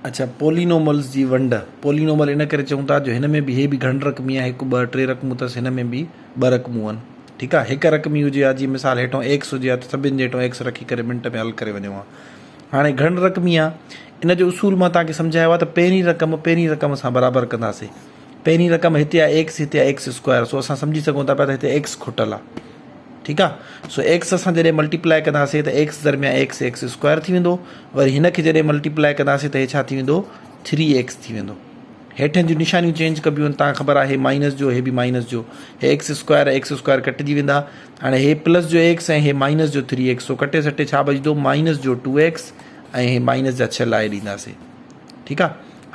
اڇا پولينوملز جي ونڊ، پولينومل ان ڪري چئون ٿا جو هن ۾ به هي به گهڻ رقمي آهي هڪ ٻه ٽي رقمون اٿس هن ۾ به ٻه رقمون آهن ٺيڪ آهي هڪ رقمي هجي ها جيئن مثال هيٺون ايڪس هجي ها ته سڀن جي هيٺون ايڪس رکي ڪري منٽ ۾ حل ڪري وڃون ها هاڻي گهڻ رقمي آهي ان جو اصول مان توهان کي سمجهايو آهي ته پهرين رقم پهرين رقم سان برابر ڪنداسي پهرين رقم هتي آهي ايڪس هتي آهي ايڪس اسڪوائر سو اسان سمجهي سگهون ٿا پيا ته هتي ايڪس کٽل آهي ٺيڪ آ سو ايڪس اسان جڏهن ملٽيپلائي ڪنداسين ته ايڪس درميان ايڪس ايڪس اسڪوائر ٿي ويندو وري هن کي جڏهن ملٽيپلائي ڪنداسين ته هي ڇا ٿي ويندو ٿري ايڪس ٿي ويندو هيٺين جون نشانيون چينج ڪبيون آهن تان خبر آهي مائنس جو هي به مائنس جو هي ايڪس اسڪوائر ايڪس اسڪوائر ڪٽجي ويندا هاڻي هي پلس جو ايڪس ۽ هي مائنس جو ٿري ايڪس سو ڪٽي سٽي ڇا بچندو مائنس جو ٽو ايڪس ۽ هي مائنس جا ڇهه لائي ڏينداسين ٺيڪ آ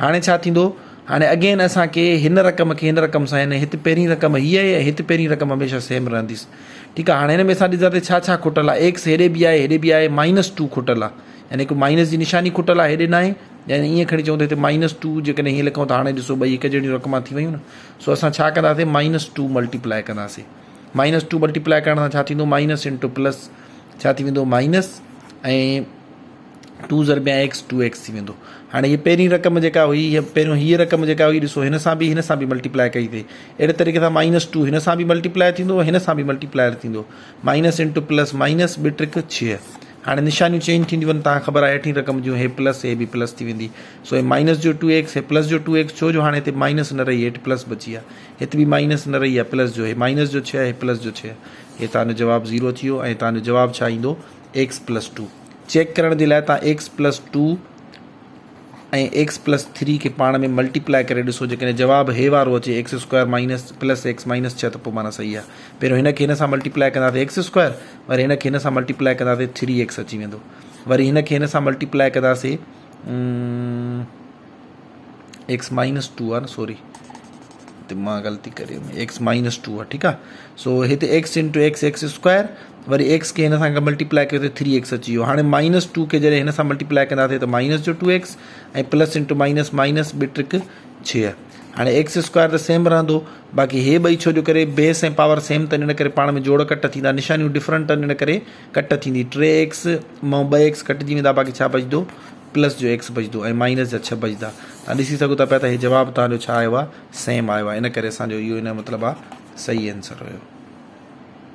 هاڻي ڇا ٿيندو هاڻي اگين اسان کي هن رقم کي هن رقم سان يعني هت پهرين رقم هي آهي ۽ هت پهرين رقم هميشه سيم رهنديس ٺيڪ آ هاڻي هن ۾ اسان ڏسنداسين ڇا ڇا کٽل آ ايڪس هيڏي به آهي هيڏي به آهي مائنس ٽو کٽل آ يعني هڪ مائنس جي نشاني کٽل آ هيڏي ناهي يعني ائين کڻي چئون ته هتي مائنس ٽو جيڪڏهن هيئن لکون ته هاڻي ڏسو ٻئي هڪ جهڙيون رقمان ٿي ويون نه سو اسان ڇا ڪنداسين مائنس ٽو ملٽيپلائي ڪنداسين مائنس ٽو ملٽيپلائي ڪرڻ سان ڇا ٿيندو مائنس انٽو پلس ڇا ٿي ويندو مائنس ۽ ٽو ضرب ايڪس ٽو ايڪس ٿي ويندو هاڻي هي پهرين رقم جيڪا هئي هي پهريون هيء رقم جيڪا هئي ڏسو هن سان به هن سان به ملٽيپلائي ڪئي اٿئي اهڙي طريقي سان مائنس ٽو هن سان به ملٽيپلائي ٿيندو هن سان به ملٽيپلائي ٿيندو مائنس انٽو پلس مائنس ٻه ٽرڪ ڇهه هاڻي نشانيون چينج ٿينديون وڃن تان خبر آهي هيٺين رقم جون هي پلس هي به پلس ٿي ويندي سو هي مائنس جو ٽو ايڪس هي پلس جو ٽو ايڪس ڇو جو هاڻي هتي مائنس نه رهي هيٺ پلس بچي آهي هت به مائنس نه رهي آهي پلس جو هي مائنس جو ڇهه هي پلس جو ڇهه هي تان جو جواب زيرو ٿي ويو ۽ تان جو جواب ڇا ايندو ايڪس پلس ٽو چيڪ ڪرڻ جي لاء توهان X plus two ۽ X plus 3 کي پاڻ ۾ ملٽيپلائي ڪري ڏسو جيڪڏهن جواب هي وارو اچي X square minus plus X minus 6 ته پوء معنيٰ صحيح آهي پهريون هن کي هن سان ملٽيپلائي ڪنداسين ايڪس اسڪوائر وري هن کي هن سان ملٽيپلائي ڪنداسين 3 ايڪس اچي ويندو وري هن کي هن سان ملٽيپلائي ڪنداسين ايڪس مائنس ٽو آ نه سوري هتي مان غلطي ڪري ويم ايڪس مائنس ٽو آ ٺيڪ آ سو هتي X into X X square وري ايڪس کي هن سان ملٽيپلائي ڪيو ته ٿري ايڪس اچي ويو هاڻي مائنس ٽو کي جڏهن هن سان ملٽيپلائي ڪنداسين ته مائنس جو two X ۽ plus into minus minus ٻه ٽرڪ ڇهه هاڻي ايڪس اسڪوائر ته سيم رهندو باقي هي ٻئي ڇو جو ڪري بيس ۽ پاور سيم اٿن ان ڪري پاڻ ۾ جوڙ ڪٽ ٿيندا نشانيون ڊفرنٽ آهن ان ڪري ڪٽ ٿيندي ٽي ايڪس مان ٻه ايڪس ڪٽجي ويندا باقي ڇا بچندو پلس جو ايڪس بچندو ۽ مائنس جا ڇهه بچندا توهان ڏسي سگهو ٿا پيا ته هي جواب توهان جو ڇا آيو آهي سيم آيو آهي ان ڪري اسان جو اهو ان جو مطلب آهي صحيح آنسر هيو.